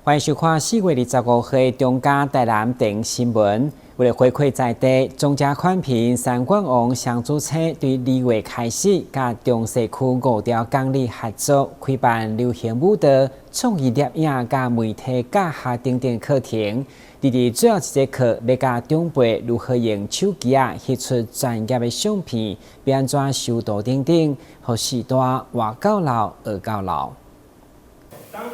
歡迎收看4月25號的中嘉台南電新聞。為了回饋在地，中嘉寬頻三冠王雙子星對2月開始，佮中西區五條港里合作開辦流行舞蹈、創意攝影佮媒體教學等等課程。佇最後一節課，欲教長輩如何用手機仔翕出專業的相片，欲按怎修圖等等，予序大活到老學到老。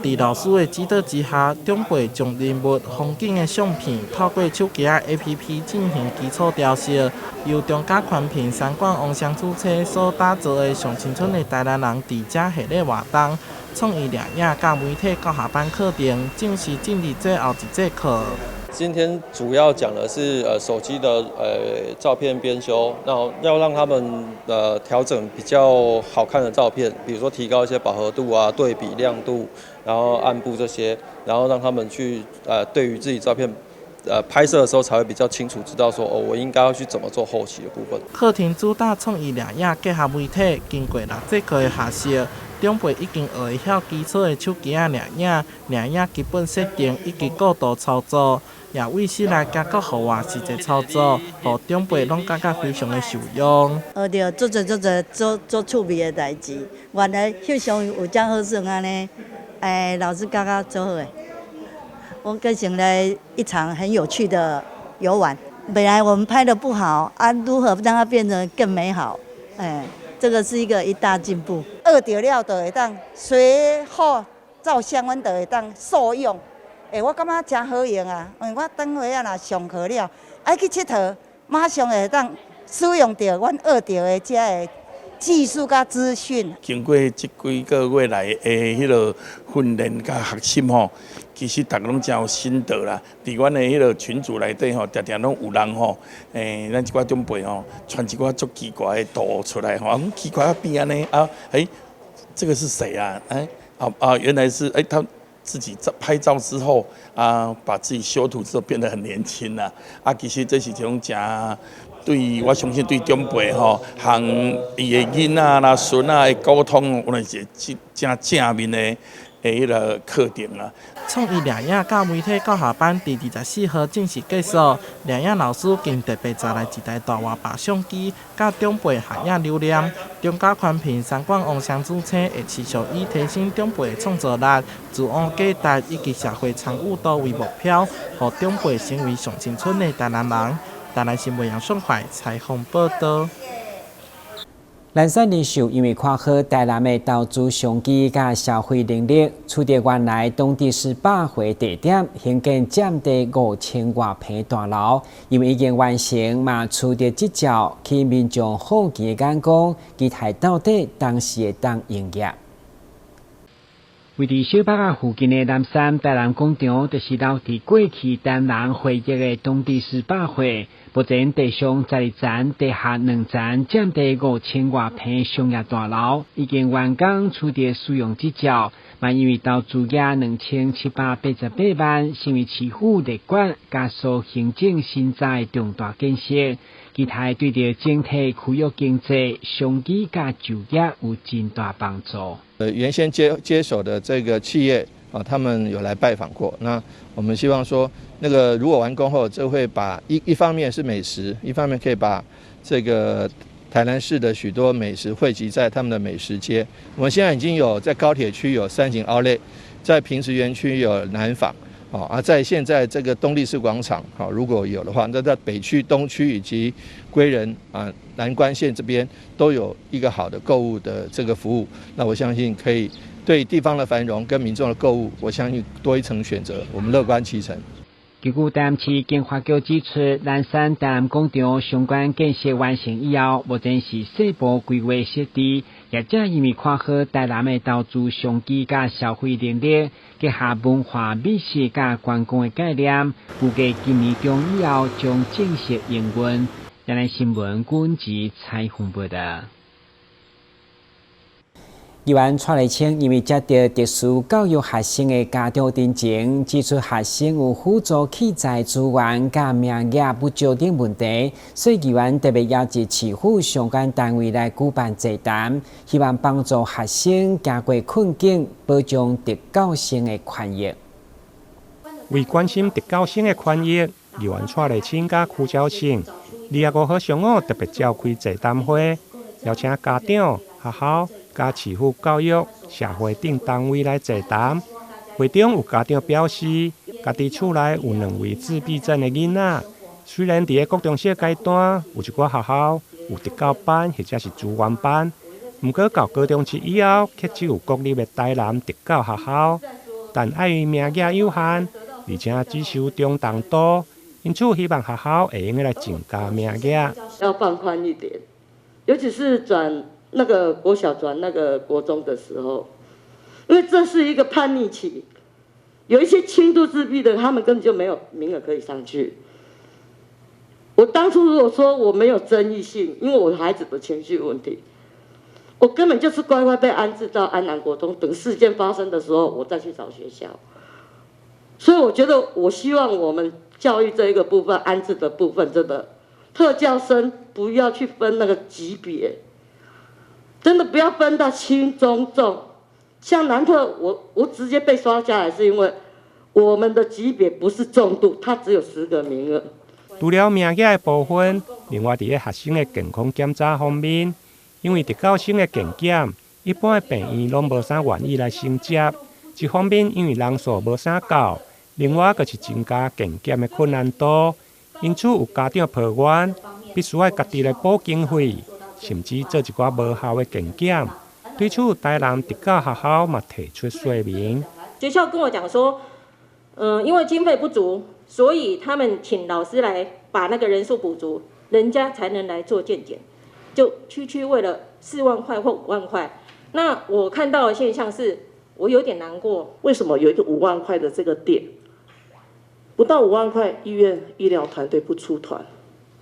佇老師的指導之下，長輩將人物、風景的相片透過手機仔 APP 進行基礎調色，由中嘉寬頻三冠王雙子星所打造的上青春的台南人佇遮系列活動，創意攝影佮媒體教學班課程正式進入最後一節課。今天主要講的是手機的照片編修，然後要讓他們調整比較好看的照片，比如說提高一些飽和度啊、對比亮度，然後暗部這些，然後讓他們去對於自己照片拍攝的時候才會比較清楚，知道說哦，我應該要去怎麼做後期的部分。課程主打創意攝影結合媒體，經過六節課的學習，長輩已經學會曉基礎的手機仔攝影、攝影基本設定以及過渡操作，也為室內行到戶外實際操作，予長輩攏感覺非常的受用。學著足濟足濟足足趣味的代誌，原來翕相有遮好耍按呢，欸，老師教甲足好的，我變成了一場很有趣的遊玩。本來我們拍得不好啊，如何讓它變得更美好？欸，這個是一個一大進步。學著了就會當隨好照相，阮就會當受用。欸，我感覺誠好用啊，因為我等下仔若上課了，愛去𨑨迌，馬上會當使用著阮學著的這个技術佮資訊。經過這幾個月來的彼个訓練佮學習吼，其實逐家攏誠有心得啦。佇阮的彼个群組內底吼，定定攏有人吼，欸，咱這寡長輩吼，傳一寡足奇怪的圖出來吼，啊，奇怪啊變按呢啊，欸，這個是誰啊？欸，啊啊，原來是欸，他自己照拍照之後啊，把自己修圖之後變得很年輕啦。啊，其實這是一種誠對我相信對長輩吼，和伊的囡仔啦、孫仔的溝通，有是一個誠正面的彼个課程啦。創意攝影佮媒體教學班佇24號正式結束，攝影老師更特別載來一台大活白相機，佮長輩合影留念。中嘉寬頻三冠王雙子星會持續以提升長輩的創造力、自我價值以及社會參與度為目標，予長輩成為上青春的台南人。台南新聞楊順懷採訪報導。南山人壽因為看好台南的投資商機佮消費能力，取得原來東智士百貨地點，興建佔地5000外坪大樓。因為已經完成，嘛取得執照，吸引民眾好奇的眼光，期待到底當時會當營業。位佇小北仔附近的南山台南廣場，就是留佇過去台南人回憶的東智士百貨。目前地上12層、地下2層，佔地5000外坪商業大樓已經完工，取得使用執照。嘛因為投資額2788萬，成為市府列管加速行政審查的重大建設，期待對著整體區域經濟、商機佮就業有真大幫助。原先接手的這個企業啊，他們有來拜訪過。那我們希望說，那個如果完工後，就會把一方面是美食，一方面可以把這個台南市的許多美食匯集在他們的美食街。我們現在已經有在高鐵區有三井奧萊，在坪石園區有南紡，啊，在現在這個東力士廣場，好，如果有的話，那在北區、東區以及歸仁啊南關線這邊都有一個好的購物的這個服務。那我相信可以對地方的繁榮跟民眾的購物，我相信多一層選擇，我們樂觀其成。根據台南市經發局指出，南山台南廣場相關建設完成以後，目前是細部規劃設計，業者因為看好台南的投資商機佮消費能力，結合文化美食佮觀光的概念，預計今年中以後將正式營運。台南新聞軍事採訪報導。議員蔡麗清因為接著特殊教育學生的家長陳情，指出學生有輔助器材資源佮名額不足等問題，所以議員特別邀集市府相關單位來舉辦座談，希望幫助學生行過困境，保障特教生的權益。為關心特教生的權益，議員蔡麗清佮區昭勝，25號上午特別召開座談會，邀請家長、學校、佮市府教育、社會等單位來座談。會中有家長表示，家己厝內有兩位自閉症的囡仔，雖然佇咧國中小階段有一寡學校有特教班或者是資源班，毋過到高中職以後，卻只有國立的台南特教學校，但礙於名額有限，而且只收中重度，因此希望學校會用得來增加名額。要放寬一點，尤其是轉那個國小轉那個國中的時候，因為這是一個叛逆期，有一些輕度自閉的，他們根本就沒有名額可以上去。我當初如果說我沒有爭議性，因為我孩子的情緒問題，我根本就是乖乖被安置到安南國中，等事件發生的時候，我再去找學校。所以我覺得，我希望我們教育這一個部分，安置的部分，真的特教生不要去分那個級別，真的不要分到輕中重。像南特，我直接被刷下來，是因為我們的級別不是重度，它只有10個名額。除了名額的部分，另外佇咧學生的健康檢查方面，因為特教生的健檢，一般的病院攏無啥願意來承接。一方面因為人數無啥夠，另外閣是增加健檢的困難度，因此有家長抱怨，必須愛家己來補經費，甚至做一寡無效的健檢。對此，台南特教學校嘛提出說明。學校跟我講說，因為經費不足，所以他們請老師來把那個人數補足，人家才能來做健檢。就區區為了4萬塊或5萬塊，那我看到的現象是，我有點難過。為什麼有一個五萬塊的這個點，不到五萬塊，醫院醫療團隊不出團，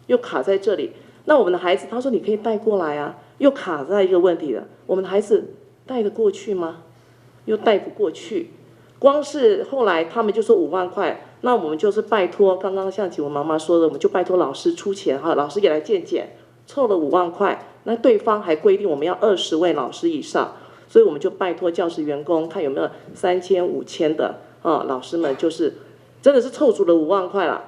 又卡在這裡。那我們的孩子，他說你可以帶過來啊，又卡在一個問題了。我們的孩子帶得過去嗎？又帶不過去。光是後來他們就說五萬塊，那我們就是拜託，剛剛像啟文媽媽說的，我們就拜託老師出錢哈，老師也來健檢，湊了五萬塊。那對方還規定我們要20位老師以上，所以我們就拜託教職員工，看有沒有3000、5000的啊，老師們就是真的是湊足了五萬塊了。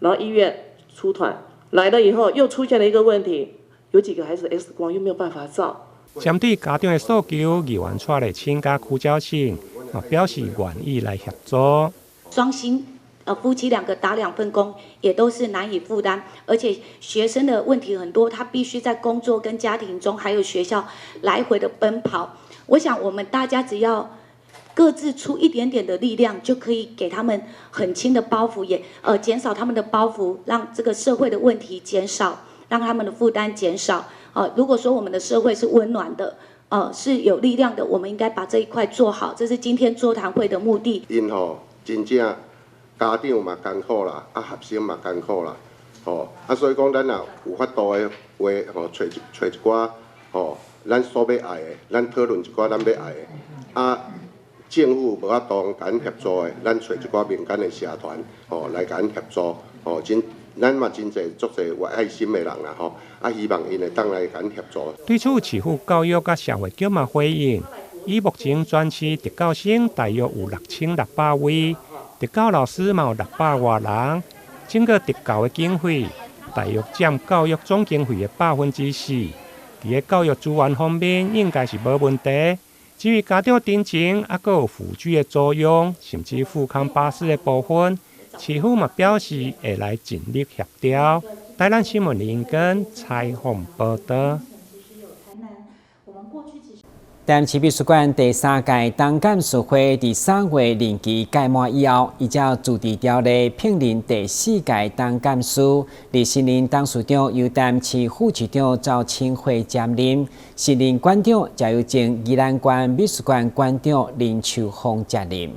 然後醫院出團來了以後，又出現了一個問題，有幾個孩子 X 光又沒有辦法照。針對家長的訴求，議員蔡麗清佮區昭勝嘛表示願意來協助。雙薪，夫妻兩個打兩份工，也都是難以負擔，而且學生的問題很多，他必須在工作跟家庭中，還有學校來回的奔跑。我想我們大家只要各自出一點點的力量，就可以給他們很輕的包袱，也減少他們的包袱，讓這個社會的問題減少，讓他們的負擔減少。如果說我們的社會是溫暖的，是有力量的，我們應該把這一塊做好，這是今天座談會的目的。𪜶吼真正家長嘛艱苦啦，啊學生嘛艱苦啦，吼啊所以講咱若有法度的話，吼揣揣一寡吼咱所欲愛的，咱討論一寡咱欲愛的，啊政府無法度共咱協助的，咱揣一寡民間的社團吼來共咱協助，吼真咱嘛真濟足濟有愛心的人啦吼，啊希望𪜶會當來共咱協助。對此，市府教育佮社會局嘛回應，以目前全市特教生大約有6600位，特教老師嘛有600外人，整個特教的經費大約佔教育總經費的4%。佇咧教育資源方面，應該是無問題。至於家長申請，猶閣有輔具的租用，甚至富康巴士的部分，市府嘛表示會來盡力協調。台南新聞林根採訪報導。台南市美術館第三屆董監事會佇3月任期屆滿以後，依照自治條例聘任第四屆董監事。佇新任董事長由台南市副市長趙清慧兼任，新任館長則由前宜蘭縣美術館館長林秋鳳接任。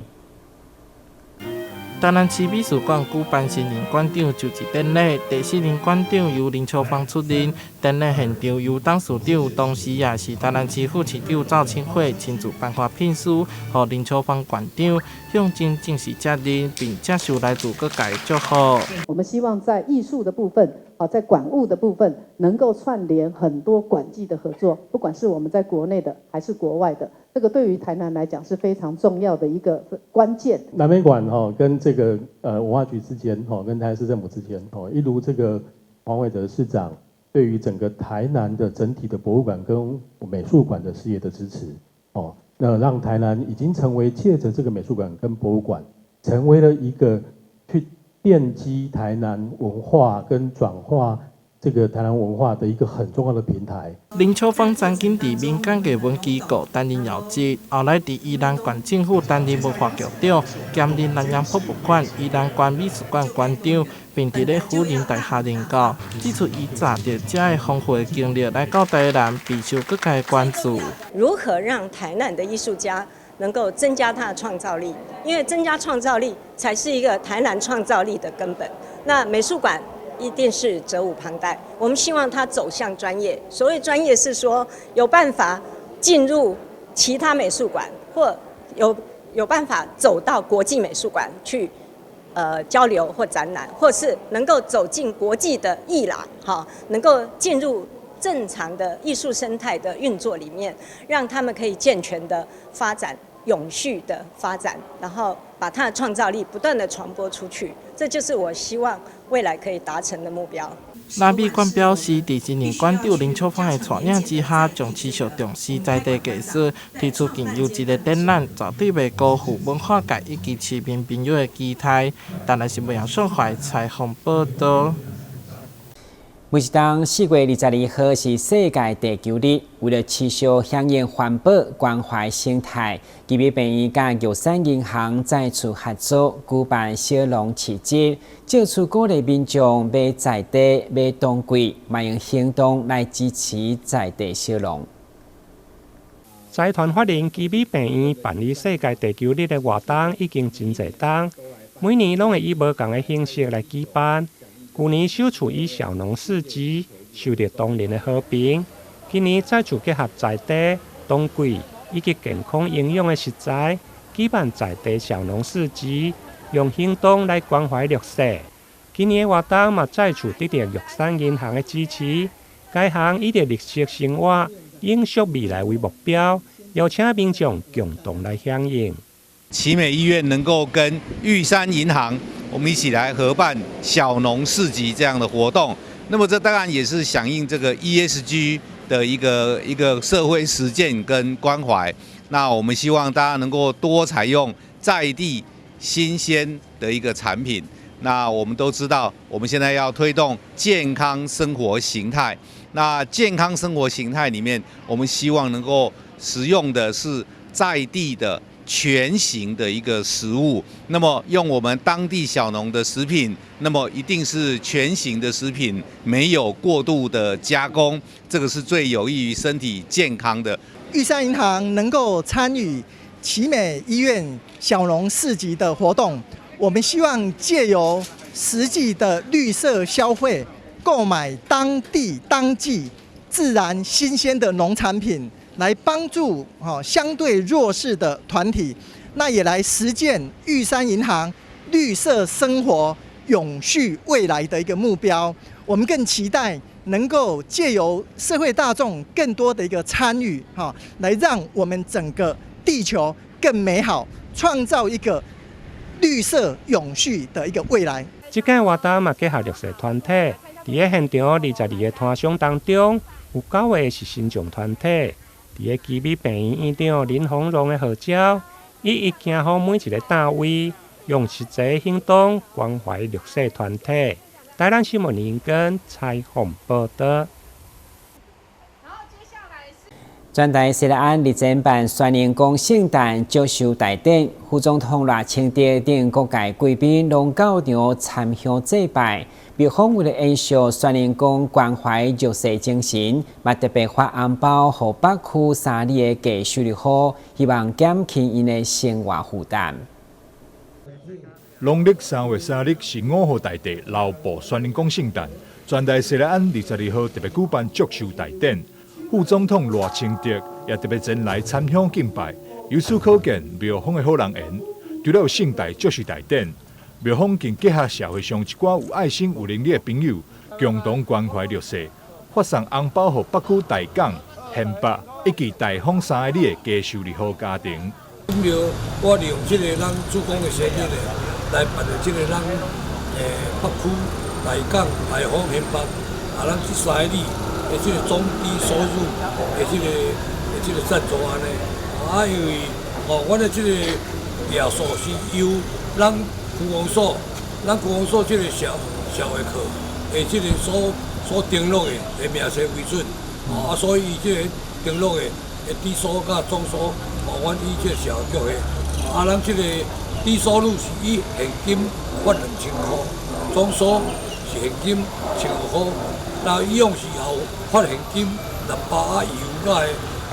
台南市美術館舉辦新任館長就職典禮，第四任館長由林秋芳出任。典禮現場由董事長，同時也是台南市副市長趙清慧親自頒發聘書，予林秋芳館長象徵正式接任，並接受來自各界祝賀。我們希望在藝術的部分，啊，在館務的部分能夠串聯很多館際的合作，不管是我們在國內的還是國外的，這個對於台南來講是非常重要的一個關鍵。南美館哈跟這個文化局之間哈，跟台南市政府之間哦，一如這個黃偉哲市長對於整個台南的整體的博物館跟美術館的事業的支持哦，那讓台南已經成為借著這個美術館跟博物館，成為了一個去奠基台南文化跟轉化這個台南文化的一個很重要的平台。林秋芳曾經佇民間藝文機構擔任要職，後來佇宜蘭縣政府擔任文化局長，兼任南洋博物館、宜蘭縣美術館館長，並佇咧輔仁大學任教。指出伊紮著遮的豐富的經歷來到台南，備受各界關注。如何讓台南的藝術家能夠增加他的創造力？因為增加創造力才是一個台南創造力的根本。那美術館一定是責無旁貸。我們希望他走向專業。所謂專業是說有辦法進入其他美術館，或有辦法走到國際美術館去，交流或展覽，或是能夠走進國際的藝廊，哈，能夠進入正常的藝術生態的運作裡面，讓他們可以健全的發展、永續的發展，然後把他的創造力不斷的傳播出去，這就是我希望未來可以達成的目標。南美館表示，佇前任館長林秋芳的帶領之下，將持續重視在地藝術，提出更優質的展覽，絕對袂辜負文化界以及市民朋友的期待。台南新聞楊順懷採訪報導。每一冬4月22號是世界地球日，為了持續響應環保、關懷生態，奇美病院佮玉山銀行再次合作舉辦小農市集，借此鼓勵民眾買在地、買當季，嘛用行動來支持在地小農。財團法人奇美病院辦理世界地球日的活動已經真濟冬，每年攏會以無仝的形式來舉辦。舊年首次以小農市集受著當人的好評，今年再次結合在地、當季以及健康營養的食材，舉辦在地小農市集，用行動來關懷弱勢。今年的活動嘛再次得著玉山銀行的支持，該行以著綠色生活、永續未來為目標，邀請民眾共同來響應。奇美醫院能夠跟玉山銀行，我們一起來合辦小農市集這樣的活動，那麼這當然也是響應這個 ESG 的一個社會實踐跟關懷。那我們希望大家能夠多採用在地新鮮的一個產品。那我們都知道，我們現在要推動健康生活形態。那健康生活形態裡面，我們希望能夠食用的是在地的全形的一個食物，那麼用我們當地小農的食品，那麼一定是全形的食品，沒有過度的加工，這個是最有益於身體健康的。玉山銀行能夠參與奇美醫院小農市集的活動，我們希望借由實際的綠色消費，購買當地當季自然新鮮的農產品，來幫助相對弱勢的團體，那也來實踐玉山銀行綠色生活永續未來的一個目標。我們更期待能夠借由社會大眾更多的一個參與，來讓我們整個地球更美好，創造一個綠色永續的一個未來。這屆活動嘛結合弱勢團體，佇个現場22個攤商當中，有9個是身障團體。佇个奇美病院院長林宏榮的號召，一一行訪每一个單位，用實際行動關懷弱勢團體。台南新聞林根採訪報導。全台錫蘭日前辦宣寧宮聖誕祝壽大典，副總統賴清德等各界貴賓攏到場參香祭拜。廟方為了延續宣寧宮關懷弱勢精神，嘛特別發紅包予北區3里的低收入戶，希望減輕𪜶的生活負擔。農曆3月3日是五和大帝流步宣寧宮聖誕，全台錫蘭庵22號特別舉辦祝壽大典。副總統賴清德也特別前來參香敬拜。由此可見，廟方的好人緣。除了有聖誕祝壽大典，廟方更結合社會上一寡有愛心、有能力的朋友，共同關懷弱勢，發送紅包予北區大港、縣北以及大豐三个里的低收入戶家庭。我利用這個咱主講的生日咧，來辦的這個咱北區大港、大豐、縣北啊，咱這三個里的這個中低收入的這個贊助按呢。啊，因為哦，阮的這個額數是由咱區公所，咱區公所這個社會課的這個所登錄的名冊為準，啊，所以這個登錄的低收佮中收，哦，阮以這個社會局的，啊，咱這個低收入是以現金發2000箍，中收是現金1500箍，那以往是也有發現金600啊油的，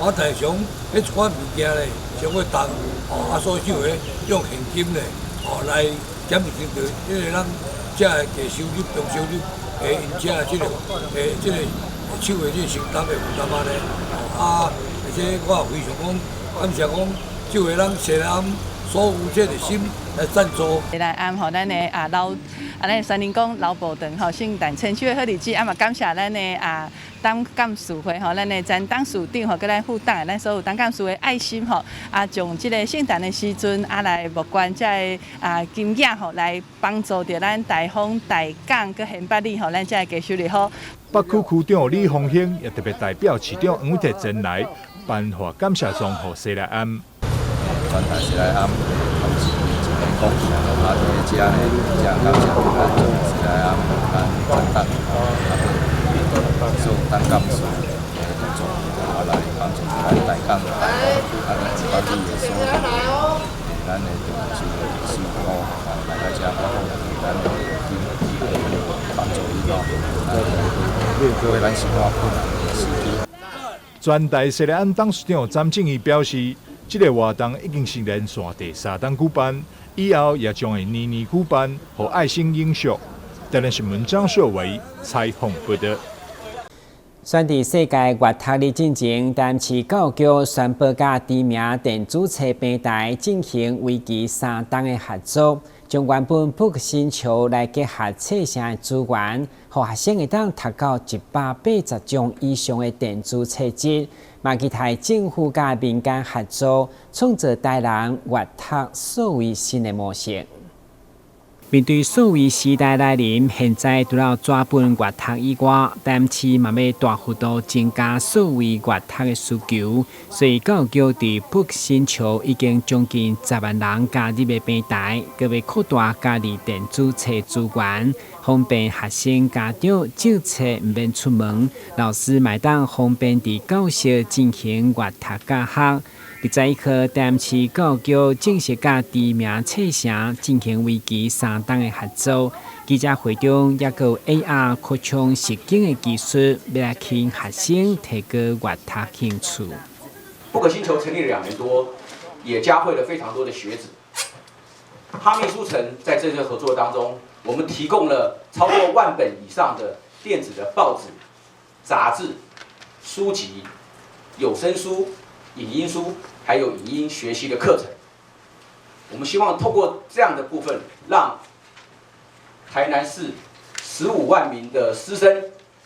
啊，但是講彼一款物件咧，傷過重，哦，啊，所以就會用現金咧，哦，來減輕著，因為咱遮的低收入、中收入的𪜶遮這個手的這個承擔的負擔按呢，啊，而且我也非常講感謝講，這回咱西來庵所有這個心來贊助。西來庵予咱的啊老啊，咱宣寧宮老部長吼，聖誕千秋的好日子，啊嘛感謝咱的啊董監事會吼，咱的前董事長吼，佮咱副董，咱所有董監事的愛心吼，啊，將這個聖誕的時陣啊來募捐這个啊金額吼，來幫助著咱大豐、大港佮縣北里吼，咱這个低收入戶。北區區長李鳳興也特別代表市長黃偉哲前來頒發感謝狀予西來庵。全台西來庵同事一個講，啊，佇咧遮呢，真感謝咱西來庵咱陳董，啊，所有董監事的合作，啊，來幫助咱大港、大豐啊，咱北里的所有的咱的中收入戶，啊，來到遮發放咱的金，幫助𪜶哦，來過咱生活困難的時期。全台西來庵董事長詹正義表示，這个活動已經是連續第三冬舉辦，以後也將會年年舉辦，予愛心永續。台南新聞張秀維採訪報導。選佇世界閱讀日進前，台南市教育局宣布佮知名電子冊平台進行為期三冬的合作，將原本 Book 星球來結合冊城的資源，予學生會當讀到180種以上的電子冊籍。嘛期待政府佮民間合作，創造台南閱讀數位新的模式。面對數位時代來臨，現在除了紙本閱讀以外，台南市嘛欲大幅度增加數位閱讀的需求，所以教育局佇 Book 星球已經將近10萬人加入的平台，閣欲擴大加入電子冊資源，方便學生家長借冊毋免出門，老師嘛會當方便佇教室進行閱讀教學。21號，台南市教育局正式佮知名冊城進行為期三冬的合作。記者會中，猶閣有 AR 擴充實境的技術，欲來吸引學生提高閱讀興趣。 Book 星球成立了2年多，也嘉惠了非常多的學子。哈密書城在這次合作當中，我們提供了超過萬本以上的電子的報紙、雜誌、書籍、有聲書、影音書，還有影音學習的課程。我們希望透過這樣的部分，讓台南市15萬名的師生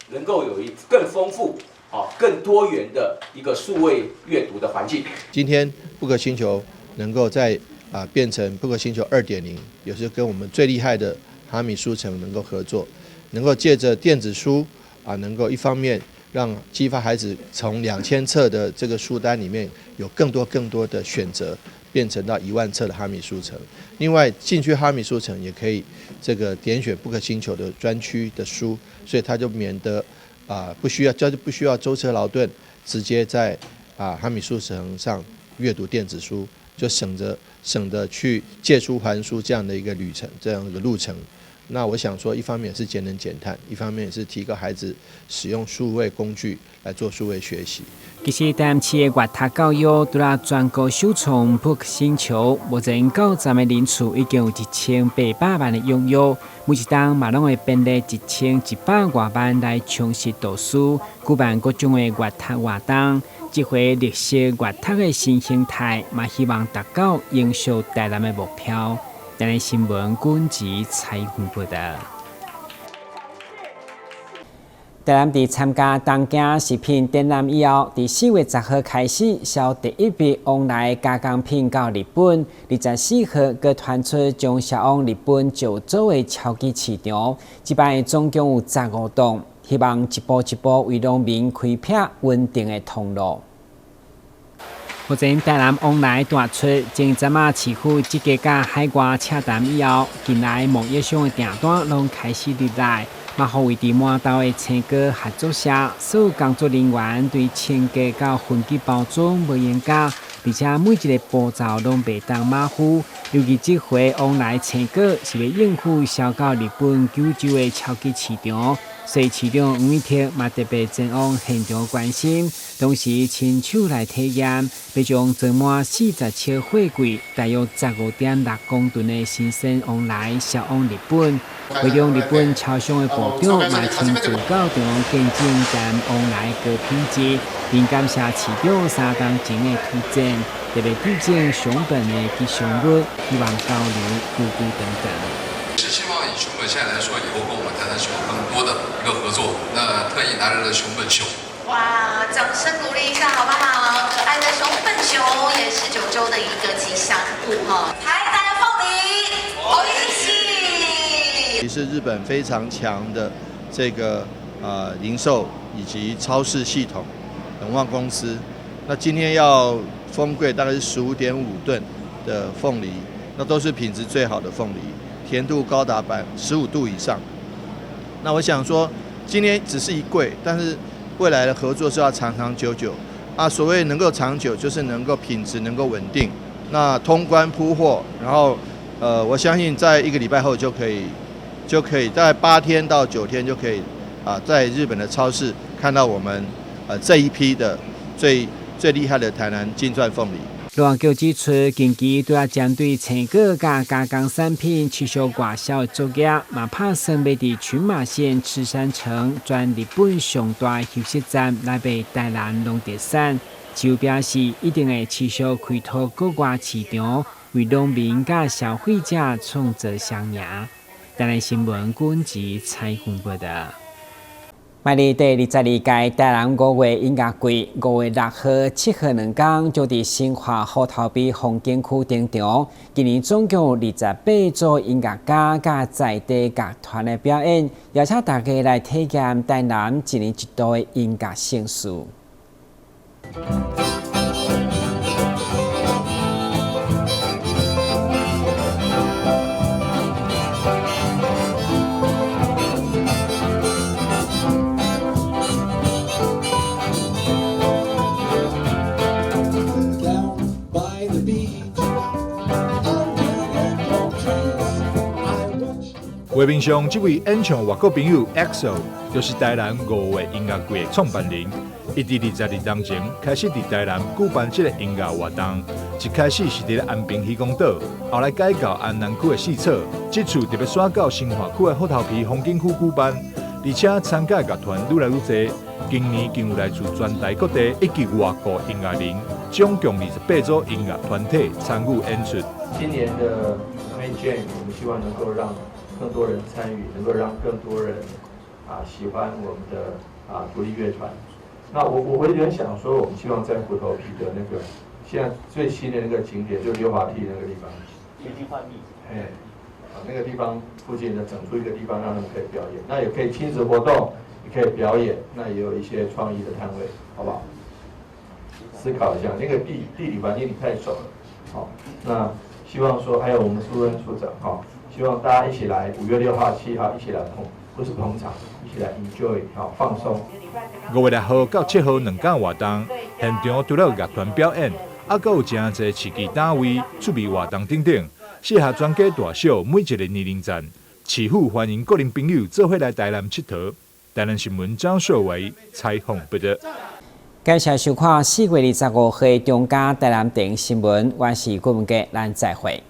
能夠有一更豐富、啊更多元的一個數位閱讀的環境。今天 Book 星球能夠在啊變成 Book 星球2.0，也是跟我們最厲害的哈米書城能夠合作，能夠借著電子書啊，能夠一方面讓激發孩子從2000冊的這個書單裡面有更多更多的選擇，變成到1萬冊的哈米書城。另外進去哈米書城也可以這個點選 Book 星球的專區的書，所以他就免得啊不需要，就不需要舟車勞頓，直接在啊哈米書城上閱讀電子書，就省得去借書還書這樣的一個旅程，這樣一個路程。那我想說，一方面是節能減碳，一方面也是提高孩子使用數位工具來做數位學習。其實台南市的閱讀教育，除了全國首創 Book 星球，目前90站的人次已經有1800萬的踴躍，每一冬嘛攏會編列1100外萬來充實圖書，舉辦各種的閱讀活動。這回綠色閱讀的新形態，嘛希望達到永續台南的目標。台南新聞軍籍採訪報導。台南佇參加東京食品展覽以後，佇4月10號開始銷第一筆往來加工品到日本。24號閣傳出將銷往日本九州的超級市場，這擺總共有15棟，希望一步一步為農民開闢穩定的通路。目前台南往來大出，前陣仔市府積極佮海外洽談以後，近來貿易商的訂單攏開始入來。嘛，予位佇滿豆的青果合作社，所有工作人員對清潔佮分級包裝無閒工，而且每一个步驟攏袂當馬虎。尤其這回往來青果是欲應付銷到日本九州的超級市場，所以市長黃偉哲嘛特別前往現場關心，同時親手來體驗，欲將裝滿47貨櫃、大約15.6公噸的新鮮往來銷往日本。會中日本超商的部長嘛親自到場見證咱往來高品質，並感謝市長三冬前的推薦，特別致敬熊本的吉祥物，希望交流久久長長。是希望以熊本縣來說，以後跟我們台南有更多的一個合作。那特意拿來了熊本熊。哇，掌聲鼓勵一下好不好？可愛的熊本熊也是九州的一個吉祥物哈。台南鳳梨，おいしい。也是日本非常強的這個零售以及超市系統，永旺公司。那今天要封櫃大概是15.5噸的鳳梨，那都是品質最好的鳳梨，甜度高達15度以上。那我想說，今天只是一櫃，但是未來的合作是要長長久久。啊，所謂能夠長久，就是能夠品質能夠穩定。那通關鋪貨，然後我相信在一個禮拜後就可以。就可以在8天到9天就可以啊，在日本的超市看到我們這一批的最最厲害的台南金鑽鳳梨。盧旺橋指出，近期拄仔針對青果佮加工產品持續外銷的作業，嘛拍算欲佇群馬縣赤山城全日本上大休息站來賣台南農特產。就表示一定會持續開拓國外市場，為農民佮消費者創造雙贏。台南新聞軍事採訪報道。邁入第22屆台南五月音樂季，5月6號、7號兩工，將佇新化虎頭埤風景區登場。今年總共有28組音樂家佮在地樂團的表演，邀請大家來體驗台南一年一度的音樂盛事。畫面上這位演唱外國朋友 EXO，就是台南五月音樂季的創辦人。伊佇22年前開始佇台南舉辦這個音樂活動，一開始是佇咧安平漁光島，後來改到安南區的四所，這次特別徙到新化區的虎頭埤風景區舉辦，而且參加樂團愈來愈濟，今年更有來自全台各地以及外國音樂人，總共28組音樂團體參與演出。今年的 May Jam，我們希望能夠讓更多人參與，能夠讓更多人喜歡我們的獨立樂團。那我會有點想說，我們希望在虎頭埤的那個現在最新的那個景點，就溜滑梯那個地方，已經換地。哎，那個地方附近呢，整出一個地方讓他們可以表演，那也可以親子活動，也可以表演，那也有一些創意的攤位，好不好？思考一下，那個地理環境你太熟了，好，那希望說還有我們蘇恩處長，哈，希望大家一起來5月6號、7號一起來捧，不是捧場，一起來 enjoy，好放鬆。5月6號到7號兩天活動，現場除了樂團表演，猶閣有誠濟市區單位、趣味活動等等，適合全家大小每一個年齡層。市府歡迎個人朋友做伙來台南𨑨迌。台南新聞張碩偉採訪報導。感謝收看4月25號中嘉台南電視新聞，我是郭文傑，咱再會。